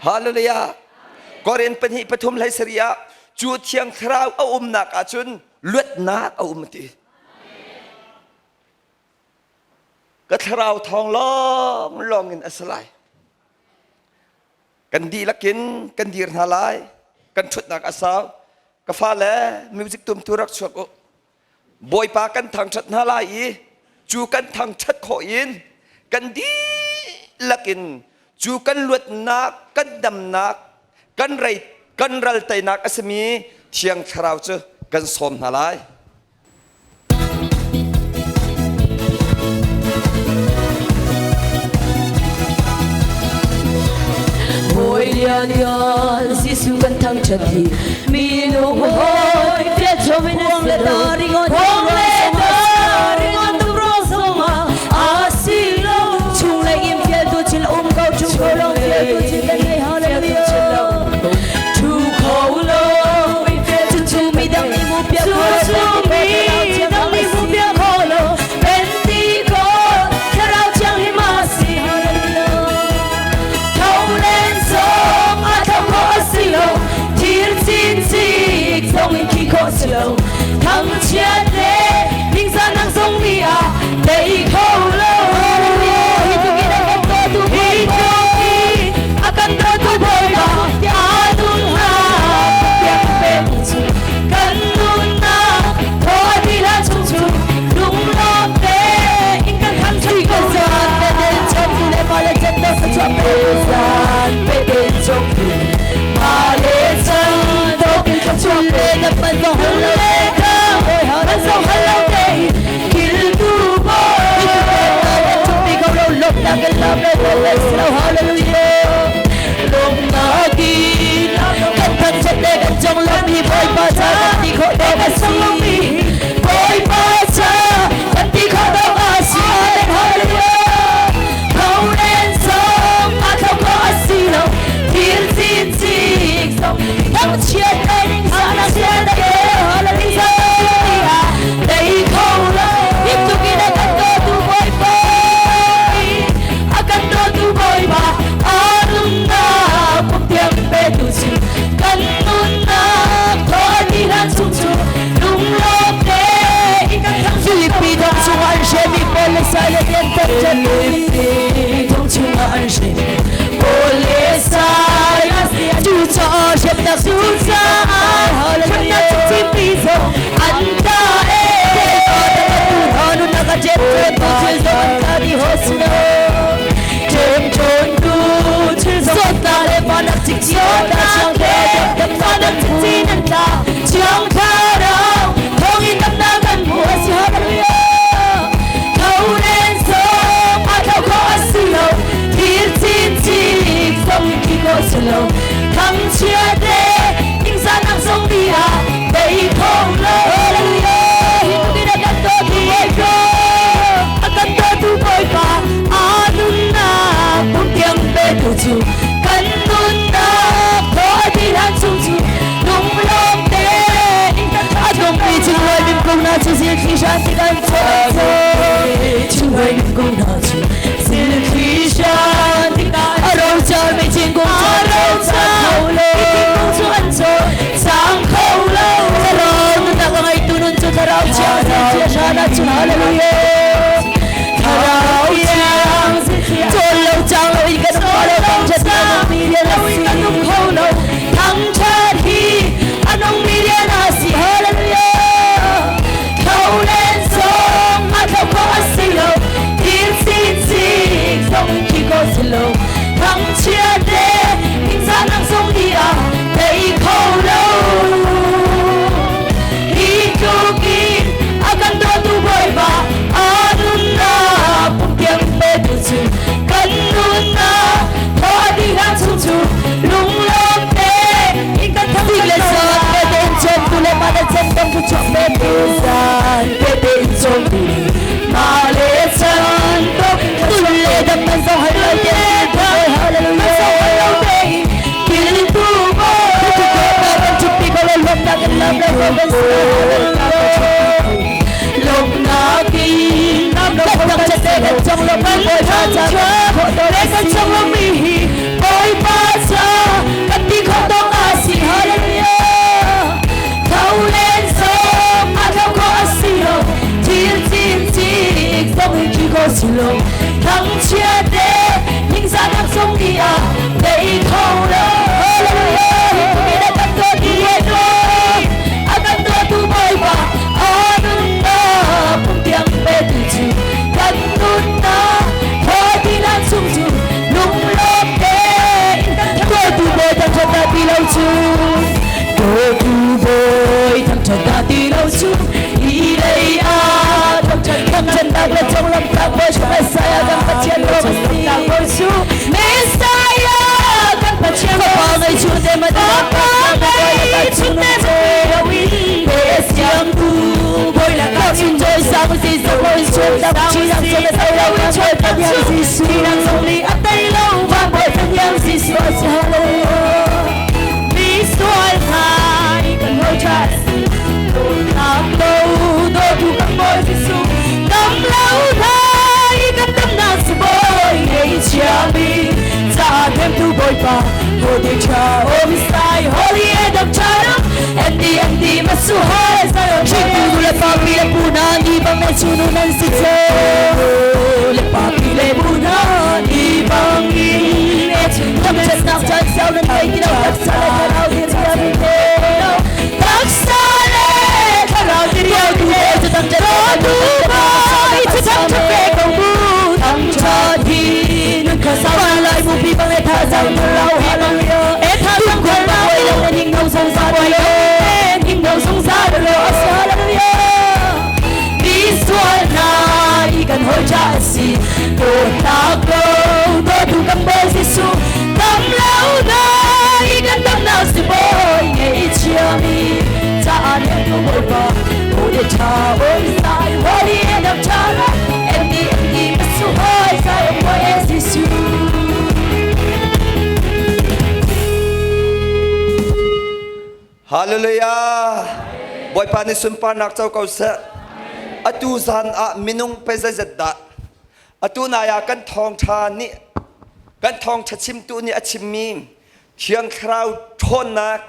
Hallelujah. Korin pahnih pathum hlei sarih ah cu Thiang Thlarau a umnak ahcun luatnak a um ti. Ka thlarau thawng lawng lawng in a si lai. Kan dihlak in kan dir hna lai. Kan ṭhutnak a sau. Ka fale music tumtu rak chuak u. Bawipa kan thangṭhat hna lai i cu kan thangṭhat khawh in kan dihlak in cu kan luatnak, kan damnak, kan rei kan ral teinak a simi Thiang Thlarau cu kan sawm hna lai. Bawi lian lian Jesuh kan thangṭhat hi minung hawi fialchom in Huang le ta ringon Huang le ta ringon tum ro zong ah a si lo. Chung lei in fial tu chil um ko chung ko long fial tu chil kan ngei hallelujah. Thu kho lo Chu chu mi dang i mu pia Chu kho chu mi dang mi mu pia kho lo Pentecost Thlarau Thianghlim a si Hallelujah. Tho len zong a tho kho a si lo Thir cincik zong in khi khawh si lo Thangchiat le ningzahnak zong ni ah tei kho lo Hi tuk in a kan dawtu Hi tluk in a kan dawtu Bawipa aa nunnak tiang pek cu kan nunnak thaw a ti hlan chung cu lunglawm tein kan thangṭhat ko Zan peten chom tu le ma le chan to sa chuak pe Zan peten chom tu ma le chan to kin ka chuak le na pan zong hal lo le pan zong hal lo te kil tu bo Chumpi ko lo lop na kan lam le le slow hallelujah. Lom na ki Kan thangṭhat le kan conglawmh hi Bawipa ca kan ti khawh dawk a si. Bawipa ca kan ti khawh dawk a si. Amen hallelujah. Tho len zong a tho khawh a si lo. Thil cincik zong thangchiat le ningzahnak Thangchiat le hallelujah. Tei kho lo. Hi tluk in a kan dawtu Bawipa. A kan dawtu Bawipa a nunnak pumtiang petu cu kan nunnak thaw a ti hlan chung cu lunglawm tein kan thangṭhat Filipi thong chungah an hremi Paul le Silas an thangṭhat. Filipi thong chungah an hremi Paul le Silas Cucaah hremnak Cucaah hremnak cimpi zong an tla e. Nunnak a ṭemṭawntu thil zong an tla dih haw si lo. Ṭemṭawntu thil zong Zawtnak le fahnak cikcin an tla Zawtnak chiang le thlarau fahnak cikcin an tla Thiang Thlarau thawngin damnak kan hmu a si hallelujah. Tho len zong a tho khawh a si lo thil cincik zong in khi khawh si lo thangchiat le ningzahnak zong ni ah tei kho lo Hallelujah. Hi tluk in a kan dawtu Bawipa. A kan dawtu Bawipa aa nunnak pumtiang petu cu kan nunnak thaw a ti hlan chung cu lunglawm tein kan A dongmi cingluai mimkung hna cu zilthli hran ti kan chuah. Cingluai mimkung hna cu zilthli hran ti kan A rocar mi thingkung cu A an rocar kho lo. mi thingkung cu an cawl cang kho lo. Thlarau nunnak a ngeitu nun cu Thlarau Thiang zilthli hran ahcun hallelujah. Thlarau Thiang zilthli Cawl lo cang lo in kan um kho lo thangṭhat hi a nungmi rian a lo in si. kan um kho lo thangṭhat hi a nungmi rian a si Hallelujah. Tho len zong a tho khawh a si lo thil cincik zong in khi khawh si lo thangchiat le ningzahnak zong ni ah tei kho lo hi tluk in a kan dawtu Bawipa a nunnak pumtiang petu cu kan nunnak thaw a dih hlan chung cu lunglawm tein kan Tik le thangṭhat ko zan lai. pete in cawmtu le mah le chan dang cu chuak ve Te zan pete in cawmtu mah le chan tok Tul le dang nan zong hal lo te Hallelujah. Kiltu Kan chupi ko lo lomnak in lam le ko kan si Lomnak in Kan thangṭhat le kan conglawmh mi kan Bawipa ca thangṭhat le kan conglawmh mi hi Bawipa ca. si lo thangchiat te ningzahnak zong nih a tei kho lo. Hallelujah! Hi na kan tuah ti a kan dawtu Bawipa a nunnak pum tiang petu cu kan nunnak thaw ti chung cu lunglawm tein dawtu Bawi thangṭhat dah ti lo cu, dawtu Bawi thangṭhat dah ti lo cu, hi lei ah thangṭhat thangṭhatnak le conglam tlak Bawi Messiah kan Pathian lawng a si. Messiah kan Pathian Fapa ngei chu te ma Fapa ngei chu te siang tu boi la ka chin joy sang si sa boi chun dam chi nang so le tei lo choi tan yang si su nang song li a tei lo van boi tan yang si su a si hallelujah. Mi sual thai kan hoi cha nam lo do tu kan boi Jesu nam lo thai kan dam na su boi ngei chia mi cha thêm tu boi pa Holy cha o misai holy edam cha Andy Andy masu hai Chitu le pa pi le pu na ni bang ne chunu nan si che. Le pa pi le pu na ni bang ni Tam chat nak chan siao nan kai ti lo tak sa le thlarau dir riam te. Tak sa le thlarau dir riam tu le chu tam chat tu bai chu tam chat pe ko bu tam cha thi nun kha sa lai mu pi bang le tha sang thlarau hallelujah. E tha sang thlarau lo le ning no song sa lo ning no song sa lo hallelujah. Mi sual na i kan hoi cha si do ta ko do tu kan bo Jesu tam lo na i kan tam na si boy ngei chia mi cha an ko boy pa o de cha oi sai holy and of cha and the and the masu hoi sai boy Jesu. Hallelujah! Bawipa nih sunparnak co ko seh. Atu zan ah minung pe zeizat dah atu nai ah kan thawngṭha nih kan thawngṭha chimtu nih a chimmi Thiang Thlarau ṭhawnnak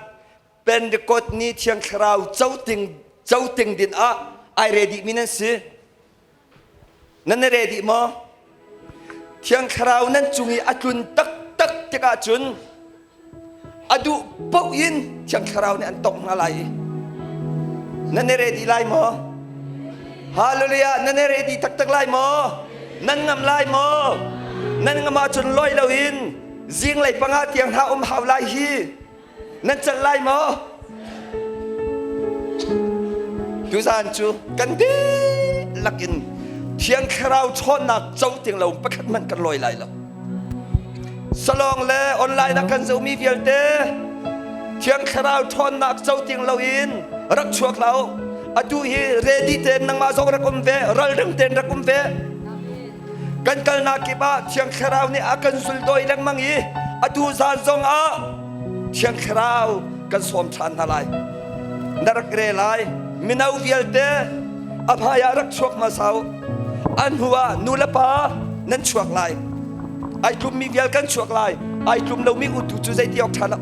Pentecost ni Thiang Thlarau coting coting din ah ai ready mi nan si. Nan i ready maw? Thiang Thlarau nan cung i a tlun taktak tikah cun a duh paoh in Thiang Thlarau nih an tongh hna lai i nan i ready lai maw? Hallelujah! Nan i ready taktak lai maw? Nan ngam lai maw? Nan ngam ahcun loi loin zinglei panga tiang hna um hau lai hi nan celh lai maw? Tuzaan cu kan dihlak in Thiang Thlarau ṭhawnnak co ting lo pakhat hmanh kan lawi lai lo. Salong le online ah kan zohmi vialte Thiang Thlarau ṭhawnnak co ting loin rak chuak hlah u. Atu hi ready tein nangmah zong rak um ve, ralring tein rak um ve. Kan kalnak kip ah Thiang Thlarau nih a kan zuldawi lengmang i atu zan zong ah Thiang Thlarau kan sawm ṭhan hna lai. Na rak re lai. Mino vialte a hmai ah rak chuak hmasa u. A hnu ah nu le pa nan chuak lai. Ai tlummi vial kan chuak lai. Ai tlum lomi utu cu zeiti awk ṭha lo.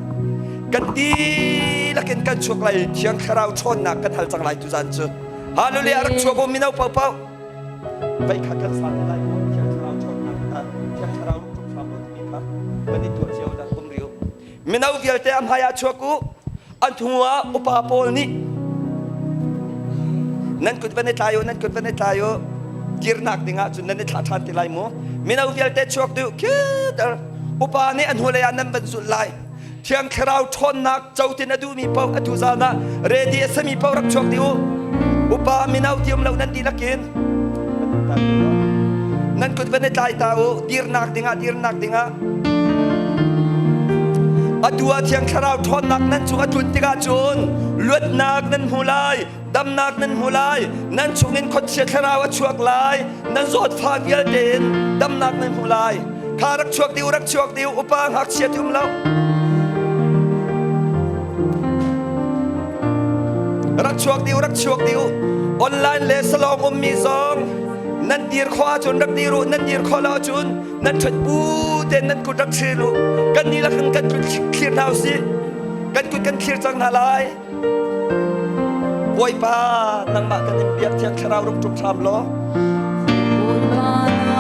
Kan dihlak in kan chuak lai. Thiang Thlarau ṭhawnnak kan hal cang lai tuzan cu. Hallelujah rak chuak u mino paohpaoh. Vei kha kan sa te lai. Thiang Thlarau ṭhawnnak kha Thiang Thlarau ruk ṭum hram u timi kha kan i tuah cio dah um riu. Mino vialte a hmai ah chuak u. An hnu ah upa pawl nih nan kut van i tlai u, nan kut van i tlai u. Dirnak ding ah cun nan i thlah ṭhan ti lai mu. Mino vialte chuak dih khitter. Upa nih an hnulei ah nan van zulh lai. Thiang Thlarau ṭhawnnak cotin a duhmi paoh atu zan ah ready a sami paoh rak chuak dih u. Upa mino ti um lo nan dihlak in nan kut van i tlai ta u. Dirnak dingah dirnak dingah atu ah Thiang Thlarau ṭhawnnak nan cung a tlun tikah cun luatnak nan hmu lai, damnak nan hmu lai, nan chungin khuachia thlarau a chuak lai, nan zawtfah vialte in damnak nan hmu lai. Kha rak chuak dih u, rak chuak dih u, upa ngakchia ti um lo. Rak chuak dih u, rak chuak dih u. Online le salong ummi zong nan dir khawh ahcun rak dir u, nan dir khawh lo ahcun nan ṭhat bu tein nan kut rak thlir u. Kan dihlak in kan kut thlir hna usih. Kan kut kan thlir cang hna lai. Bawipa, nangmah kan in biak. Thiang Thlarau rung ṭum hram law. Bawipa.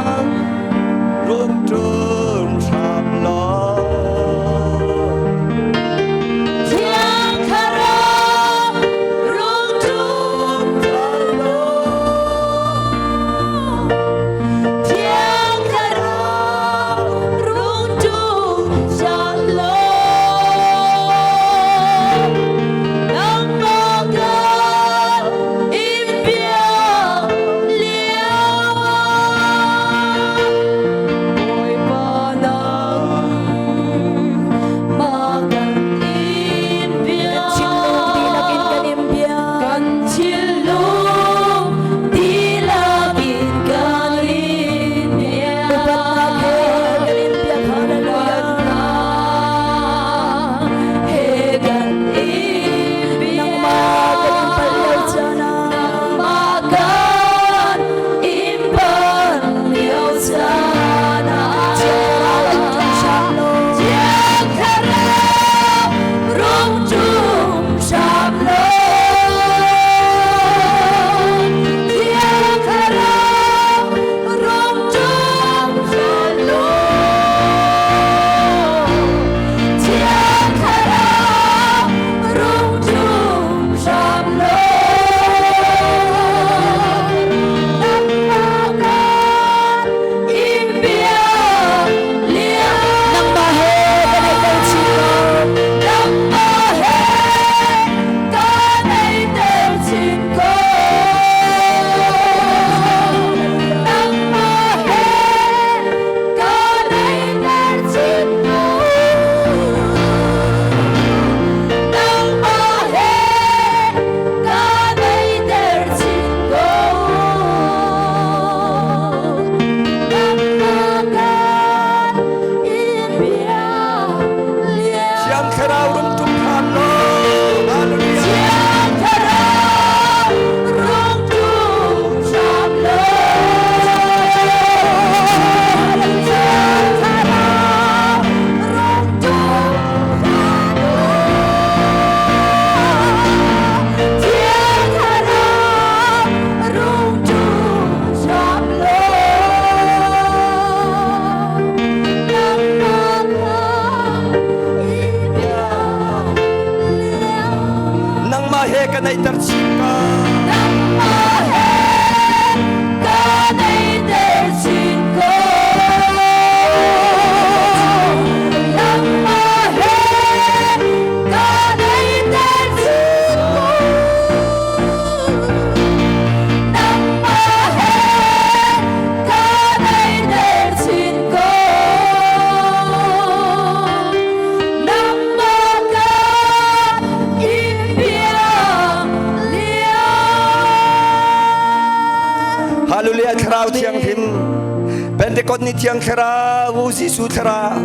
Thianghlim, Pentecost ni Thiang Thlarau, Jesuh Thlarau,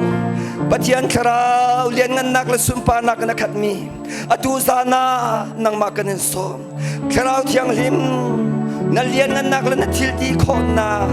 Pathian Thlarau lianngannak le sunparnak in a khatmi, atu zan ah nangmah kan in sawm. Thlarau Thianghlim, na lianngannak le na thil ti khawhnak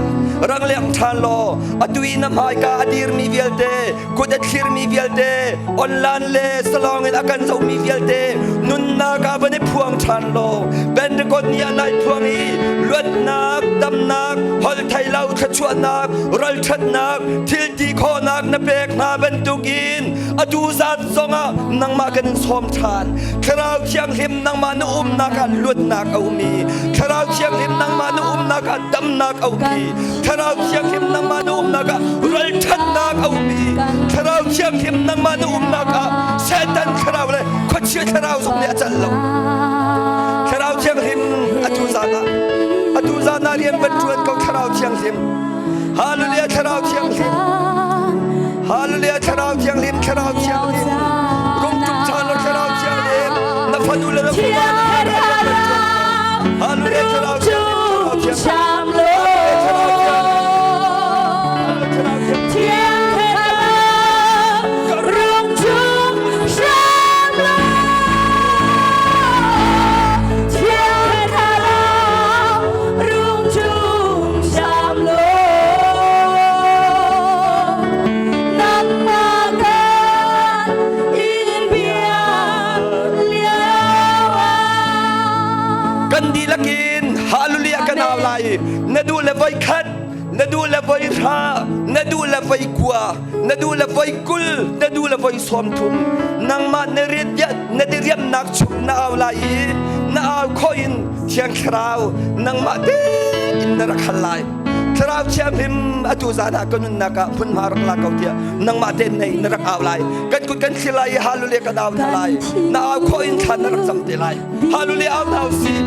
rang leng ṭhan law atu i na hmaika a dirmi vialte kut a thlirmi vialte online le salong in a kan zohmi vialte nunnak ah van i phuang ṭhan law Pentecost ni ah nai phuang i luatnak damnak holhthei lo thluachuahnak ralṭhatnak thil ti khawhnak na pek hna bantukin atu zan zongah nangmah kan in sawm ṭhan. Thlarau Thianghlim nangmah na umnak ah luatnak a um i Thlarau Thianghlim nangmah na umnak ah damnak a um i Thlarau Thianghlim nangmah na umnak ah ralṭhatnak a um i Thlarau Thianghlim nangmah na umnak ah Satan thlarau le khuachia thlarau zong nih a cal lo. Thlarau Thianghlim atu zan ah atu zan ah rian van ṭuan ko Thlarau Thianghlim. Hallelujah Thlarau Thianghlim. Hallelujah Thlarau Thianghlim Thlarau Thianghlim. Rungtum ṭhan lo Thlarau Thianghlim. Na fanu le na fapa na Hallelujah Thlarau Thianghlim Thlarau Thianghlim. Kan dihlak in hallelujah kan au lai. Na duh le voi khat, na duh le voi hra, na duh le voi kua, na duh le voi 20, na duh le voi 30. Nangmah na na diriamnak chung na au lai i na au khawh in Thiang Thlarau nangmah tein na rak hal lai. Thlarau Thianghlim atu zan ah ka nunnak ah hmunhma rak la ko tiah nangmah tein nei na rak au lai. Kan kut kan thlir lai i hallelujah kan au hna lai. Na au khawh in thlan na rak cam te lai. Hallelujah au hna usih.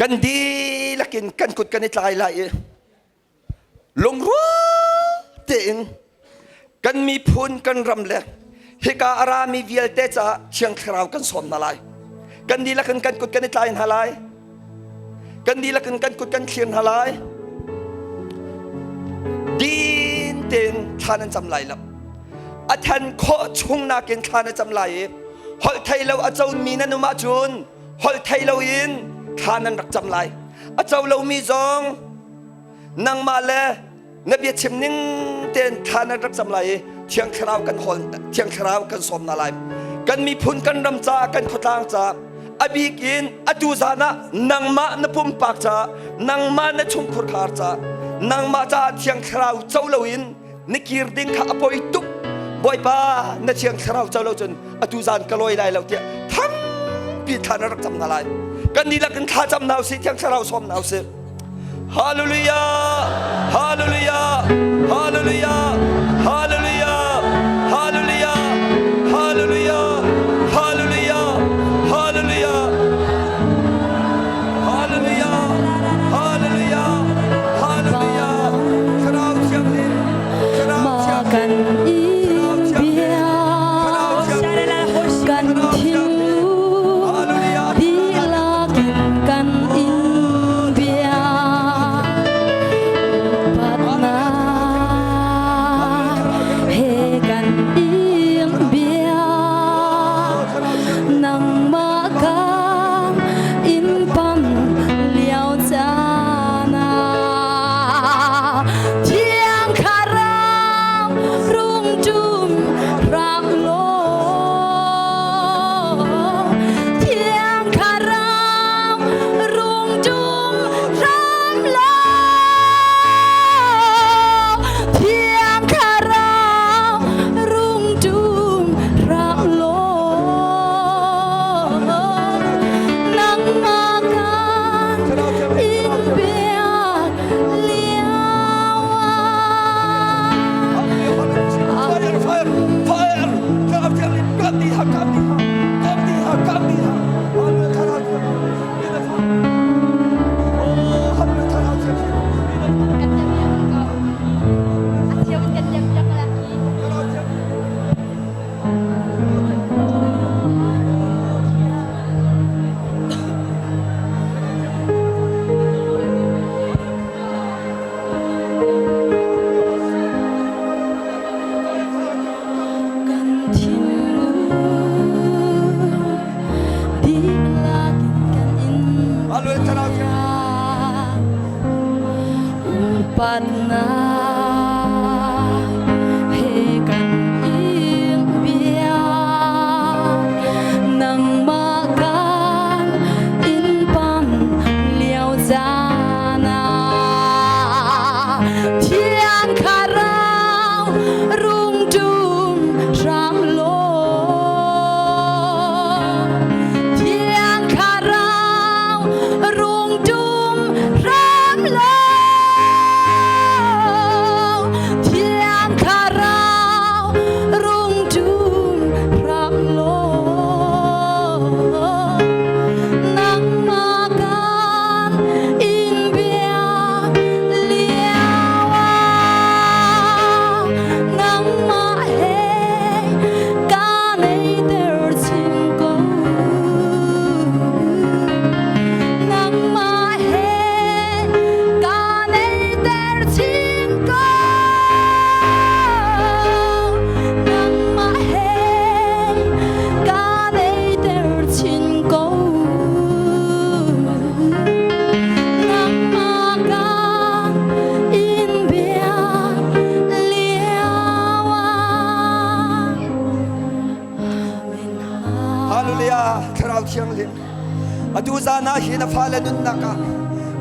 Kan dihlak in kan kut kan i tlai lai i lungrual tein kan miphun kan ram le hika a rami vialte caah Thiang Thlarau kan sawm hna lai. Kan dihlak in kan kut kan i tlai hna lai. Kan dihlak in kan kut kan thlir hna lai. Din tein thla nan cam lai lo. A than khawh chung nakin thla na cam lai i holh thei lo a comi nan um ahcun holh thei loin thla nan rak cam lai. A co lomi zong nangmah le na biachim ning tein thla nan rak cam lai i Thiang Thlarau kan hawl Thiang Thlarau kan sawm hna lai. Kan miphun kan ram caah kan khuatlang caah a bik in atu zan ah nangmah na pumpak caah nangmah na chungkhur khar caah nangmah caah Thiang Thlarau co loin na kir ding kha a poi tuk. Bawipa na Thiang Thlarau co lo cun atu zan ka lawi lai lo tiah thampi thla na rak cam hna lai. Kan dihlak in thla cam hna usih Thiang Thlarau sawm hna usih. Hallelujah! Hallelujah! Hallelujah! Hallelujah! Hallelujah! Hallelujah! Hallelujah! Hallelujah! Hallelujah! Hallelujah! Hallelujah! Thlarau Thianghlim! Thlarau Ma Thianghlim! kan Thlarau in Thianghlim! bia Thlarau Thianghlim! kan Thlarau Thianghlim! thinlung Hallelujah! dihlak in kan in bia upatnak he kan in bia nangmah kan in pan lio caan ah thiang thlarau rung ṭum hram law thiang thlarau rung ṭum hram law thiang thlarau rung ṭum hram law nangmah kan in biak lio ah Fire, fire, fire! Thlarau Thianghlim, kam dih hlah, kam dih hlah, kam dih hlah, kam dih hlah. Hallelujah, Thlarau Thianghlim, Oh, hallelujah, Thlarau Thianghlim, Thlarau Thianghlim. Kan thinlung dihlak in kan in Hallelujah, Thlarau Thianghlim. Upatnak he kan in biak nangmah kan in pan lio caan ah thiang thlarau rung ṭum hram law thiang thlarau rung ṭum hram law thiang thlarau rung ṭum hram law nangmah kan in biak lio ah nangmah he ka neiter chin ko nangmah he ka neiter chin ko nangmah he ka neiter chin ko nangmah kan in biak lio ah Amen. Hallelujah, Thlarau Thianghlim. Atu zan ah hi na fale nunnak ah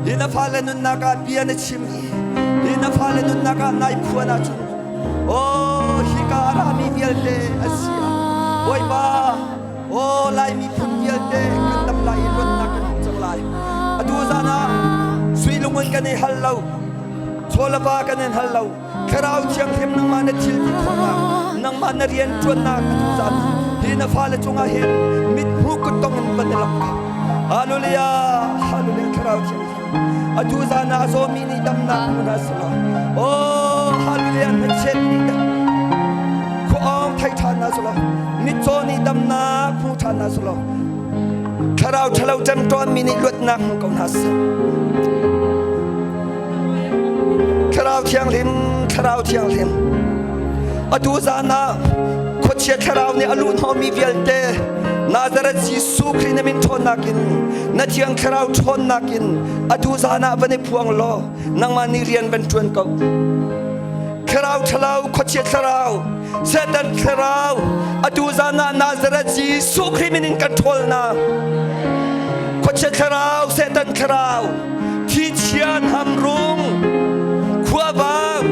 hi na fale nunnak ah bia na chim i hi na fale nunnak ah nai phuan ahcun oh hika a rami vialte an si ah Bawipa oh Lai miphun vialte kan dam lai i luatnak kan hmu cang lai. Atu zan ah sui lungun kan i hal lo chawlava kan in hal lo Thlarau Thianghlim nangmah na thil ti khawhnak nangmah na rian ṭuannak atu zan hi na fale cungah hin mithmuh kuttong in van i lamh ko. Hallelujah. Hallelujah. Thlarau Thianghlim. Atu zan ah a zawmi nih damnak hmu hna selaw. Oh, hallelujah. Hnachet nih dam. Khuaawng thei ṭhan hna selaw. Mitcaw nih damnak hmu ṭhan hna selaw. Thlarau ṭhalo ṭemṭawnmi nih luatnak hmu ko hna seh. Thlarau Thianghlim, Thlarau Thianghlim. Atu zan ah khuachia thlarau nih a luhhnawhmi vialte Nazareth Jesuh Khrih na min ṭhawnnak in na Thiang Thlarau ṭhawnnak in atu zan ah van i phuang law nangmah nih rian van ṭuan ko. Thlarau ṭhalo, khuachia thlarau, Satan thlarau, atu zan ah Nazareth Jesuh Khrih min in kan ṭhawl hna. Khuachia thlarau, Satan thlarau, Thichian hamrung khuavang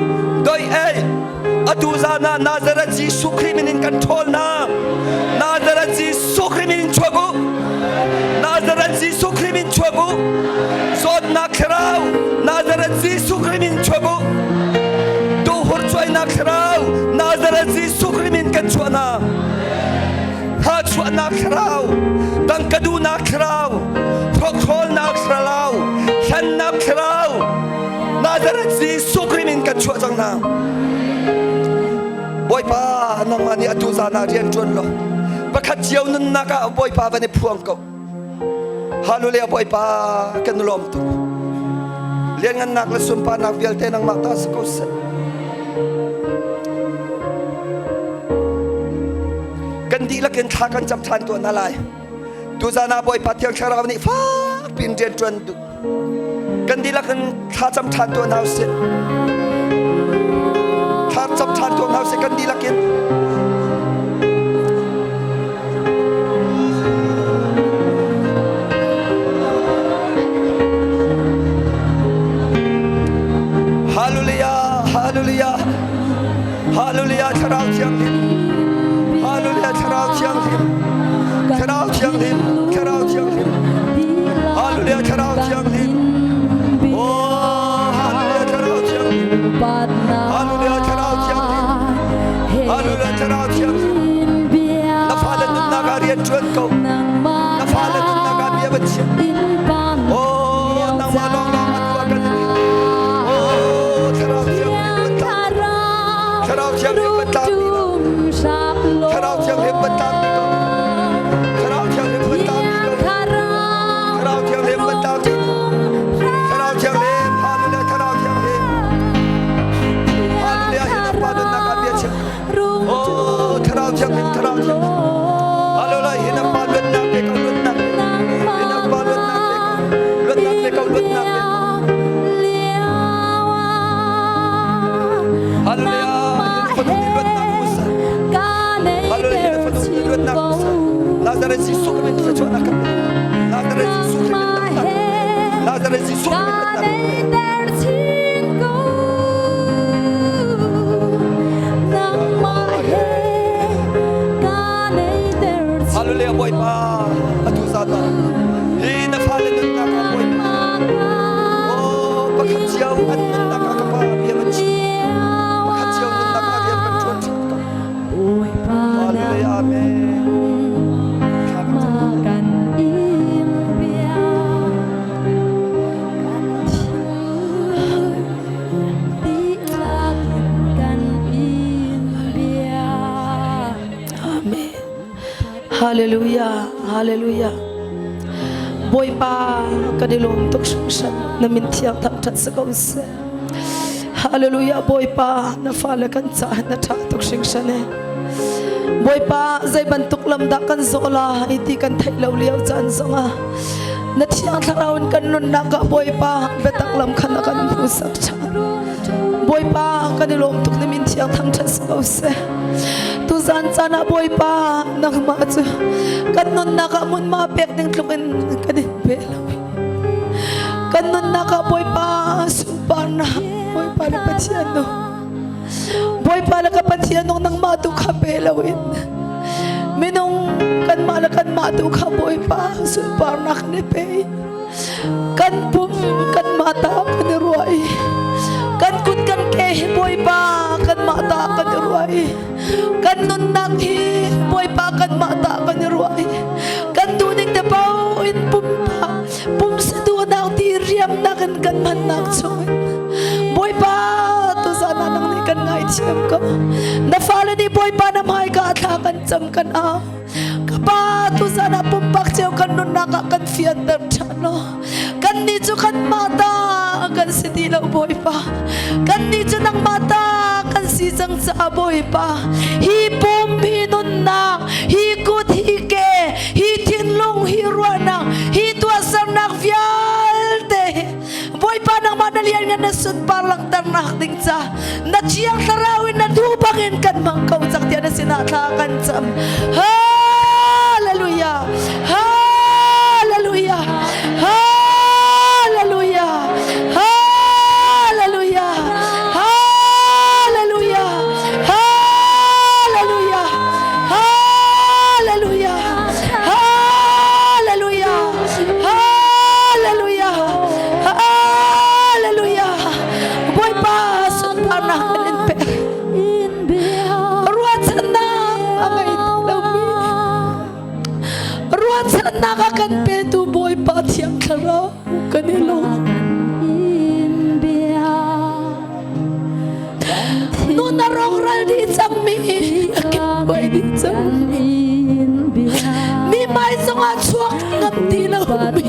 doi ei atu zan ah Nazareth Jesuh Khrih min in kan ṭhawl hna. Nazareth Jesuh Khrih min in chuak u. Nazareth Jesuh Khrih min chuak u. Zawtnak thlarau Nazareth Jesuh Khrih min chuak u. Tuhur cuainak thlarau Nazareth Jesuh Khrih min kan chuah hna. Thachuahnak thlarau, tangka duhnak thlarau, hrokhrawlnak thlarau, hlennak thlarau, Nazareth Jesuh Khrih min kan chuah cang hna. Bawipa, nangmah nih atu zan ah rian ṭuan law pakhat cio nunnak ah Bawipa van i phuang ko. Hallelujah Bawipa kan lawm tuk. Lianngannak le sunparnak vialte nangmah ta si ko seh. Kan dihlak in thla kan cam ṭhan tuah hna lai. Tuzan ah Bawipa Thiang Thlarau nih fak piin rian ṭuan duh. Kan dihlak in thla cam ṭhan tuah hna usih. Thla cam ṭhan tuah hna usih kan dihlak in. Hallelujah, hallelujah. Hallelujah Thlarau Thianghlim. Hallelujah Thlarau Thianghlim. Thlarau Thianghlim. Thlarau Thianghlim. Hallelujah Thlarau Thianghlim. Oh Hallelujah Thlarau Thianghlim. Hallelujah Thlarau Thianghlim. Hallelujah Thlarau Thianghlim. Na fale nunnak ah rian ṭuan ko. Na fale nunnak ah bia va chim. Oh nangmah lawnglawng atu ah kan in. Oh Thlarau Thianghlim Thlarau Thianghlim van tlang dih ko. Thlarau Thianghlim van tlang dih ko. Thlarau Thianghlim van tlang dih ko. Thlarau Thianghlim van tlang dih ko. Thlarau Thianghlim, Hallelujah, Thlarau Thianghlim. Hallelujah, hi na pa nunnak ah bia chim. Oh, Thlarau Thianghlim, Thlarau Thianghlim. Hallelujah, hi na pa luatnak pe ko, luatnak. Hi na pa luatnak pe ko, luatnak pe ko, luatnak pe ko. Hallelujah. Nazareth Jesuh min thluachuahnak kan pe. Nazareth Jesuh min damnak. Nazareth Jesuh min damnak. Hallelujah Bawipa atu zan ah hi na fale nunnak ah Bawipa oh pakhat cio an nunnak ah ka pa bia van chim pakhat cio nunnak ah rian kan ṭuan ṭhan ko Hallelujah Amen. Kan in bia kan thil dihlak in kan in bia. Amen. Hallelujah. Hallelujah. Bawipa kan i lawm tuk hringhran na min thiang thangṭhat si ko seh. Hallelujah Bawipa na fale kan caah na ṭha tuk hringhran e. Bawipa zei bantuk lam dah kan zawh lai ti kan theih lo lio caan zongah na thiang thlarau in kan nunnak ah Bawipa biatak lam kha na kan hmuhsak ṭhan. Bawipa kan i lawm tuk na min thiang thangṭhat si ko seh. Tuzan caan ah Bawipa nangmah cu kan nunnak ah hmunhma pek ding tluk in kan in pe lo. Kan nunnak ah Bawipa sunparnak Bawipa le Pathian nu Bawipa le ka Pathian nung nangmah tu kha pe lo in minung kanmah le kanmah tu kha Bawipa sunparnak ni pe. Kan pum kanmah ta kan i ruah i kan kut kan ke hi Bawipa kanmah ta kan i ruah i kan nunnak hi Bawipa kanmah ta kan i ruah i kan duhning te paoh in pumpak Bawipa na hmaika thla kan cam kan au. Ka pa tuzan ah pumpak cio kan nunnak ah kan fianter ṭhan law kannih cu kanmah ta kan si ti lo Bawipa. Kannih cu nangmah ta kan si cang caah Bawipa. Hi pum hi nunnak, hi kut hi ke, hi thinlung hi ruahnak, hi tuahsernak vialte hi Bawipa nangmah na lianngan na sunpar langhternak ding ca na thiang thlarau in na duh bangin kan hmang ko cang tiah na sinah thla kan cam. Hallelujah! Hallelujah! Hallelujah! Hallelujah! Hallelujah! Hallelujah! Hallelujah! Hallelujah! Hallelujah! Hallelujah! Bawipa sunparnak kan in pek. Ruahchannak a ngei lomi ruahchannak a kan petu Bawipa Thiang Thlarau kan i lawm. Nun a rawkral dih cangmi a kekkuai dih cangmi mi hmai zongah chuak ngam ti lomi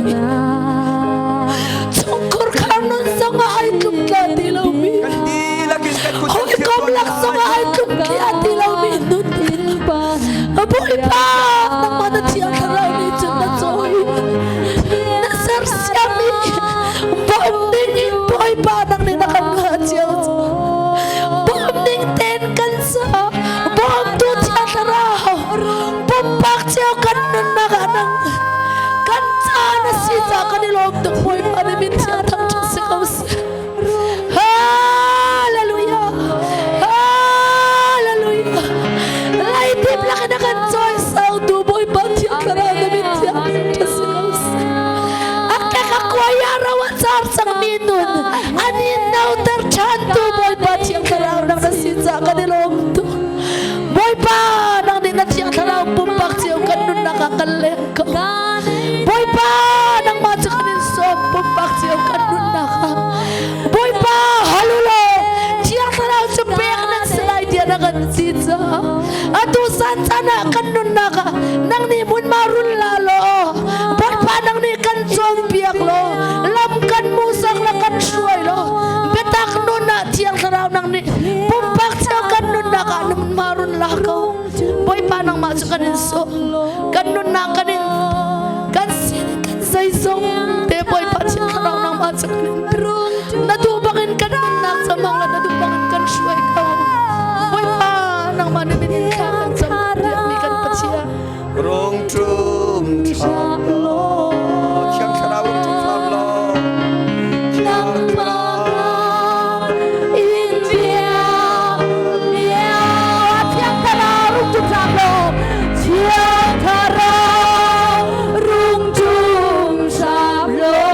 chungkhur khar nun zongah ai tluk tla ti lomi hawikom lak zongah ai tluk tla ti lomi nun Bawipa nangmah na thiang thlarau nih cun na cawi na sersiam i bawm ding in Bawipa nang nih na kan ngah cio. Bawm ding ten kan sa bawmtu thiang thlarau pumpak cio kan nunnak ah nang kan caan a si ca kan i lawm tuk. Bawipa na min thiang thangṭhat si ko seh. Hallelujah! Hallelujah! Leitip lakin na kan cawi tu Bawipa thiang thlarau na min thiang thangṭhat si ko seh. A kek a kuai a ro a car cangmi nun an in noter ṭhan tu Bawipa thiang thlarau nang na si caah kan i lawm tuk. Bawipa nang nih na thiang thlarau pumpak cio kan nunnak ah kan leng ko. Bawipa nangmah cu kan in sawm pumpak cio kan nunnak ah. Bawipa halulo thiang thlarau cu pek nan si lai tiah na kan ti caah atu san caan ah kan nunnak ah nang nih hmunhma run la law Bawipa nang nih kan cawnpiak law lam kan hmuhsak la kan hruai law biatak nun ah thiang thlarau nang nih pumpak cio kan nunnak ah hmunhma run la ko. Bawipa nangmah cu kan in sawm kan nunnak kan in kan sin kan zeizong te Bawipa thiang thlarau nangmah cu kan in na duh bangin kan nunnak camang la na duh bangin kan hruai ko. Bawipa nangmah na min in thla kan cam mi kan Pathian. Rung ṭum ṭham law Thiang Thlarau rung ṭum hram law Thiang Thlarau in biak lio Thiang Thlarau rung ṭum hram law Thiang Thlarau rung ṭum hram law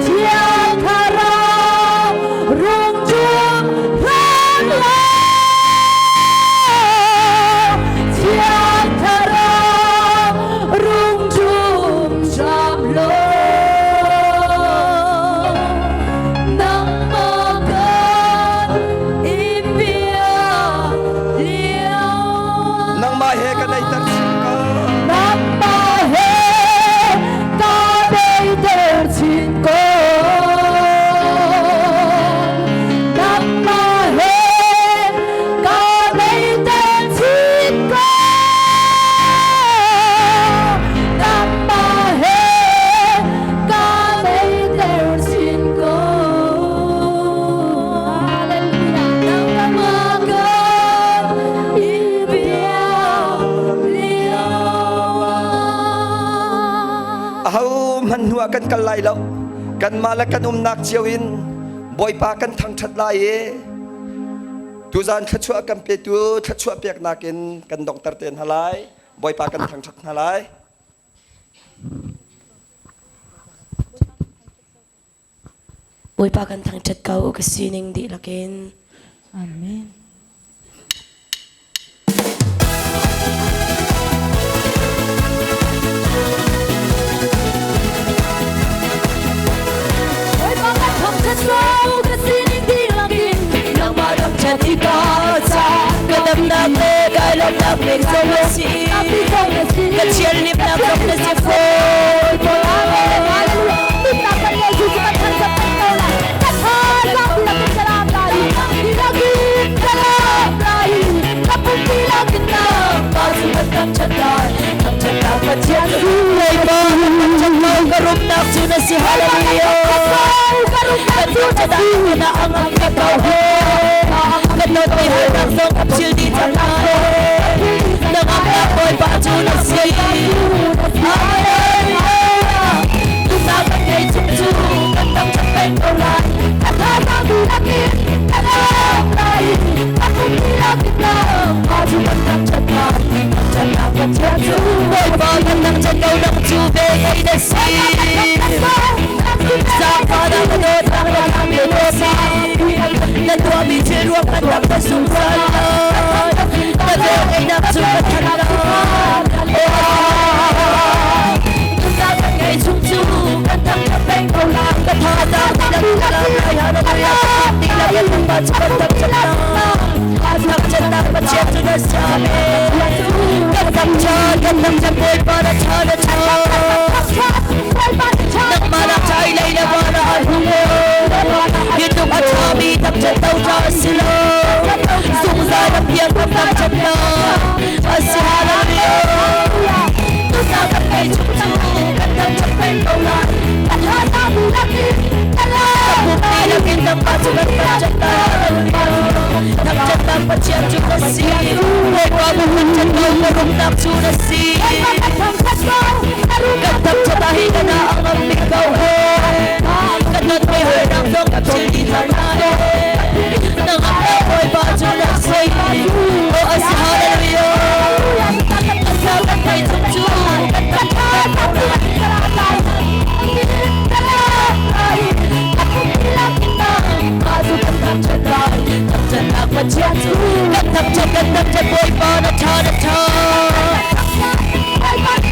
Thiang Thlarau rung ṭum hram law Thiang Thlarau rung ṭum hram law nangmah kan in biak lio Nangmah he ka naihter chin ko. Nangmah he ka naihter chin ko. Nangmah he ka naihter chin ko. Nangmah he ka naihter chin ko. Hallelujah. Nangmah kan in biak lio ah. Aho hmanh hnu ah kan kal lai lo. Kanmah le kan umnak cio in Bawipa kan thangṭhat lai i tuzan thluachuah kan petu thluachuah peknak in kan donghter te hna lai. Bawipa kan thangṭhat hna lai. Bawipa kan thangṭhat ko ka sining dihlak in. Amen. Bawipa kan thangṭhat ko ka sining dihlak in nangmah thangṭhat. Na thi ka ca ka damnak le kai lawmnak bik zong na si. Ka thianhlimnak zong na si fawn. Ka rumnak cu na si hallelujah kan tu na ang ka kau he kan not mi harnak zong ka phil dih cang lai na ngamnak Bawipa cu na si hallelujah Tuna kan ngei chung cu kan tam chat peng ko lai Bawipa kan dang chat ko nang cu ve ngei na si Zaangfahnak na dawtnak na khammi na si Na tuahmi thil ruang kan rak ka zungzal lai Na velngeihnak cu ka thanh lai Nunnak kan ngei chung cu kan thangṭhat peng ko lai Ka thazaang dihlak ka lam lai Hallelujah dihlak kan nangmah cu kan thangṭhat lai Thangṭhatnak Pathian cu na si Amen Kan thangṭhat kan thangṭhat Bawipa na ṭha na ṭha Nangmah nak ṭha i lei le van ah a hung Hi tluk a ṭhami thangṭhat lo ṭha a si lo Zungzal a piang kan thangṭhatnak a si Hallelujah Nunnak kan ngei chung cu kan thangṭhat peng ko lai Ka pumpi lakin nangmah cu kan thangṭhat lai Hallelujah Thangṭhatnak Pathian cu na si Bawipa na thangṭhat ko ka rumnak cu na si Kan thangṭhat ah hi kan ah a ngam bik ko he Kan nun mi harnak zong kan thil dih cang hna he Na ngam lo Bawipa cu na si Oh a si hallelujah Kan thei chung cu kan thangṭhat ko lai Kan thangṭhat kan thangṭhat Bawipa na ṭha na ṭha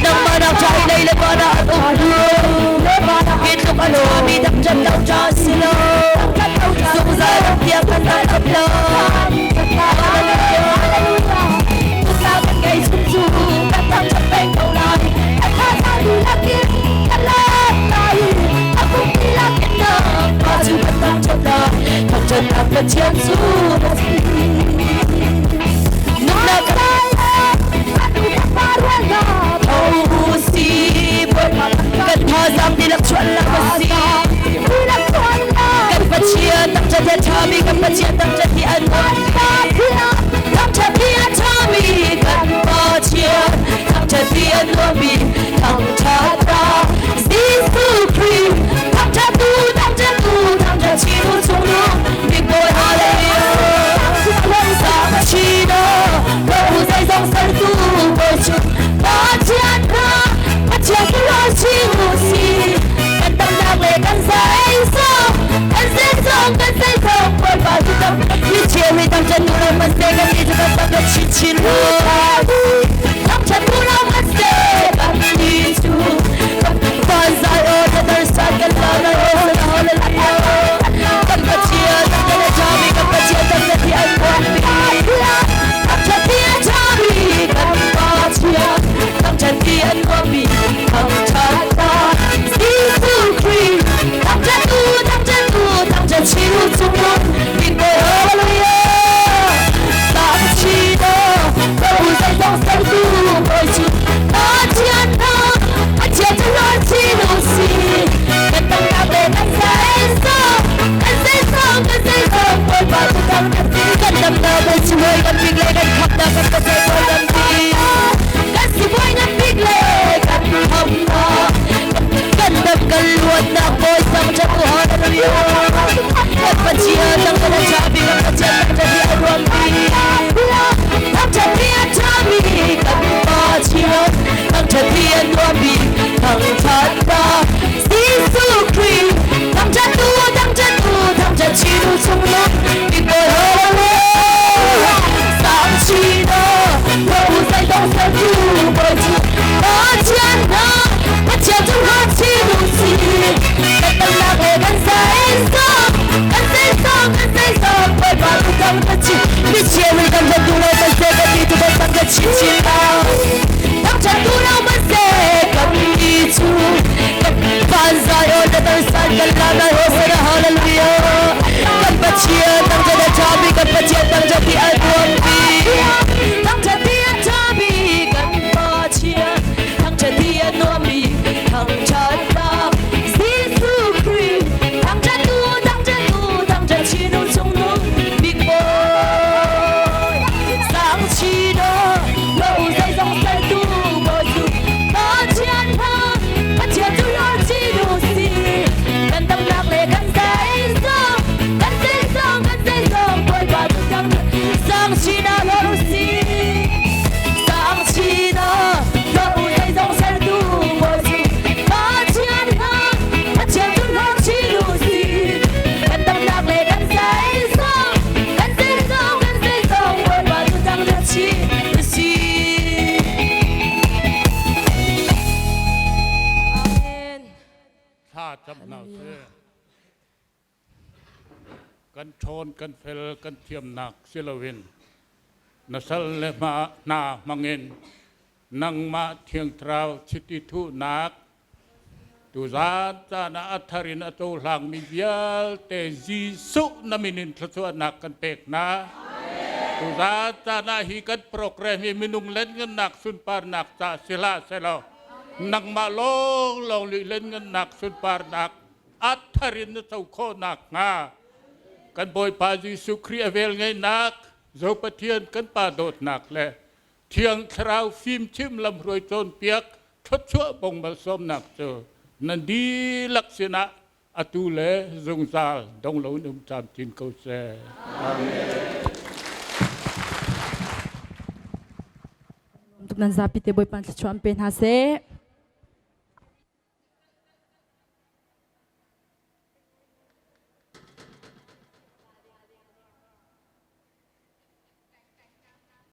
Nangmah nak ṭha i lei le van ah an um lo Hi tluk a ṭhami thangṭhat lo ṭha si lo Zungzal ram tiang kan thangṭhat lo Pathian cu nunnak tho si kan thazaang dihlak chuannak a si kan Pathian thangṭhat hi a ṭhami kan Pathian thangṭhat hi an thangṭhat hi a ṭhami kan Pathian thangṭhat hi a nuammi thangṭhat ta Jesuh Khrih thangṭhat tu thangṭhat tu thangṭhat chin chung nung big boy hallelujah Sachino Babu zeizong sertu bawi cu Pathian kha Pathian cu chin u si kan tamnak le kan zeizong kan zeizong kan zeizong Bawipa cu tam hi cheu hi tam chan nu ram man se kan ni cu kan tam le chin chin lu tam chan nu ram man se kan ni cu van zai o na dar san kan la na o na hallelujah kan Pathian kan le chami kan Pathian kan le thi an buan mi tam chan thi an chami kan Pathian tam chan thi an buan mi tam chan ta Jesuh Khrih tam chan tu tam chan tu tam chan chiu chung nung big boy hallelujah Sa chi do Babu zai zong san Kan ṭhawn, kan fel, kan thiamnak si loin na sal le hna hmangin nangmah Thiang Thlarau chiti thuhnak tuzaan caan ah a thar in a cohlangmi vialte Jesuh na min in thluachuahnak kan pek hna. Tuzaan caan ah hi kan program hi minung lengngannak sunparnak ca si hlah sehlaw nangmah lawnglawng lih lengngannak sunparnak a thar in na co khawh nakhnga kan Bawipa Jesuh Khrih a velngeihnak Zo Pathian kan Pa dawtnak le Thiang Thlarau fimchim lamhruai cawnpiak thluachuah bong malsawmnak cu nan dihlak sinah atu le zungzal dong loin um camcin ko seh. Amen. Nan zapi te Bawipa thluachuah an pe hna seh.